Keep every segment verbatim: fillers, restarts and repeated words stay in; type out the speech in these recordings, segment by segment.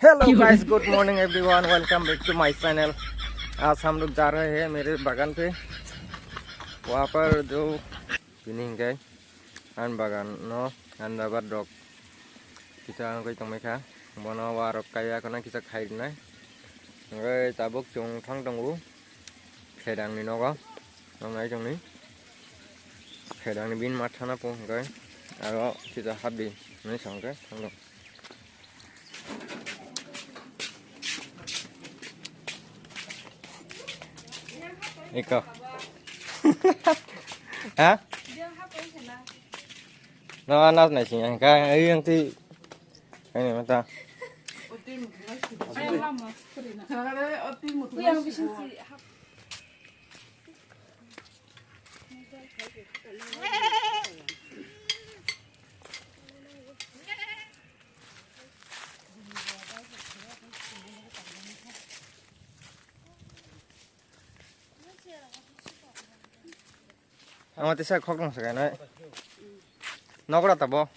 Hello guys, good morning everyone, welcome back to my channel। आज हम लोग जा रहे हैं मेरे बागान पे। वहाँ पर जो tini hingke ani bagan no ani babar rok kisa wngwi tongmai kha, bono warok kaiya kheno kisa khai rwnai. Hingke tabuk chwng thang tongo khedangni nogo, tongnai tongni khedangni bini mathano po hingke aro kisa habdi hinwi sa hingke thang tongo. Iko. Ha? No, anas nai sing ka, ai yang ti. Ai ni mata. Ang tisa khok nang sakai nai. Nokra tabo.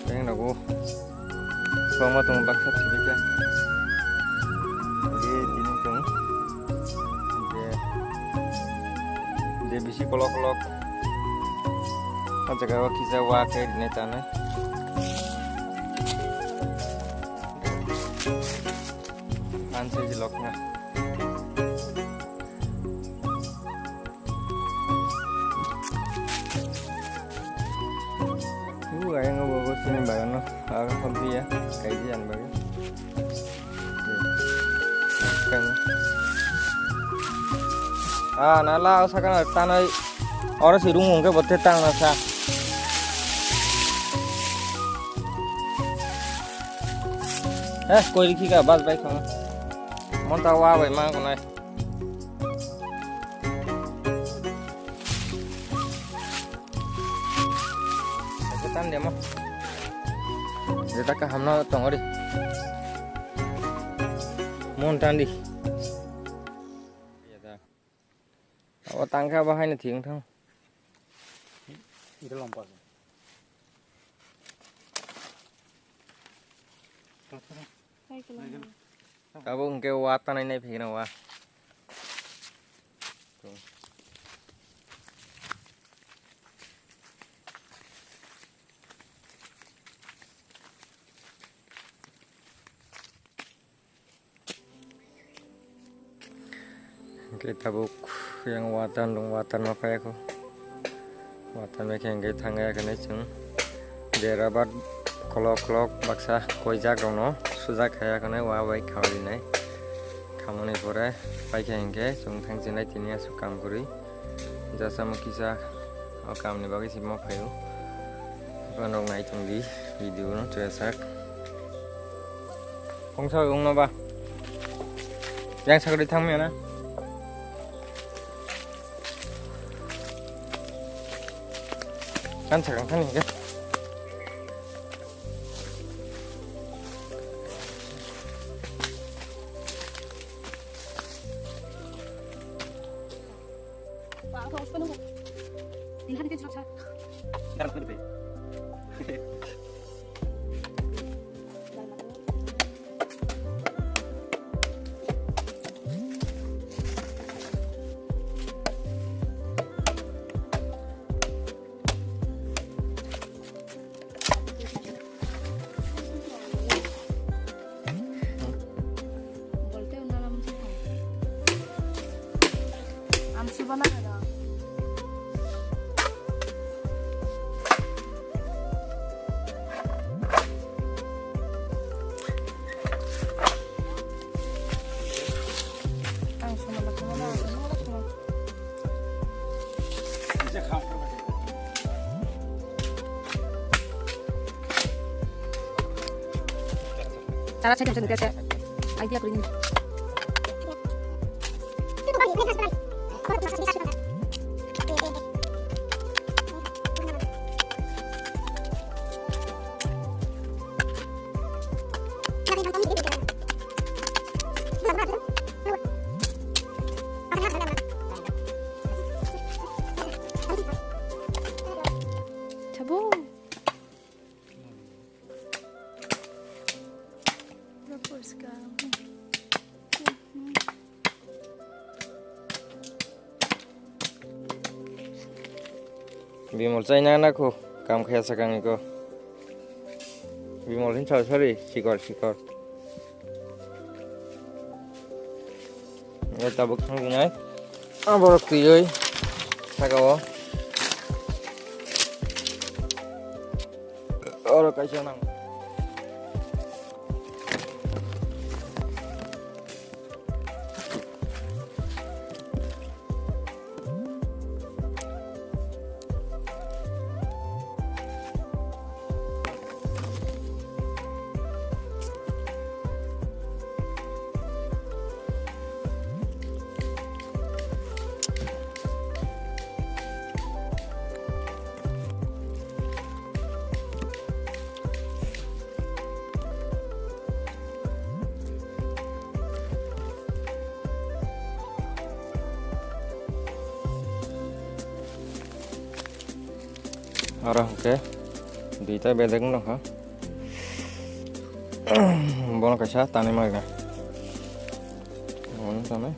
Yang nago. Kwbangma tongo baksa thibikhe. Hingke tini chwng je, je bisi kolok kolok. O jaga o kisa wa khe rinai tanai. Ang se je lokna. U ayang o bobo sini bagano aga hobbiya kaiji ani bagwi. Kang. Ah, nala o sakano tanai oro si rung ungke bote tang na sa. Eh, koi rikhi ka bas bai khama. Mon ta wa bai ma ko nai. Ake tan demo. Jeta kaham no tongo di. Mon tan di. Abo tangkha abo haino thik wngthang. Ito lompa. Abo hwnkhe wa tanai nai phikna wa. Hwnkhe tabuk yang watan dong, watan ma phai kho. Watan bai khe hwnkhe thangya khe nai chwng. Dera bat kolok kolok baksa koijak rokno sujak khaya khe nai wa bai khawi nai. Khamani pore pai khe hwnkhe chwng thang chinai tini aswk kam kwrwi. Jasa mo kisa o kamni bagwi se ma phaio. Eba nok nai tong di video no choya sak. Kongsa wng no ba. Yang sakri thang mia na. Kan sakang thani ke. Tara chai tong chai idea kuri ni. Tabo. Bimol chaina na kho, kam khaya sakang iko. Bimol hin sal sari, sikor, sikor. Ngai tabuk thang nai. Aborok twiwi. Saka o. Oro kaisa nang. Aro hwnkhe duita bedek wng nokha. Bono kaisa tanwi maiga. Bono tanwi.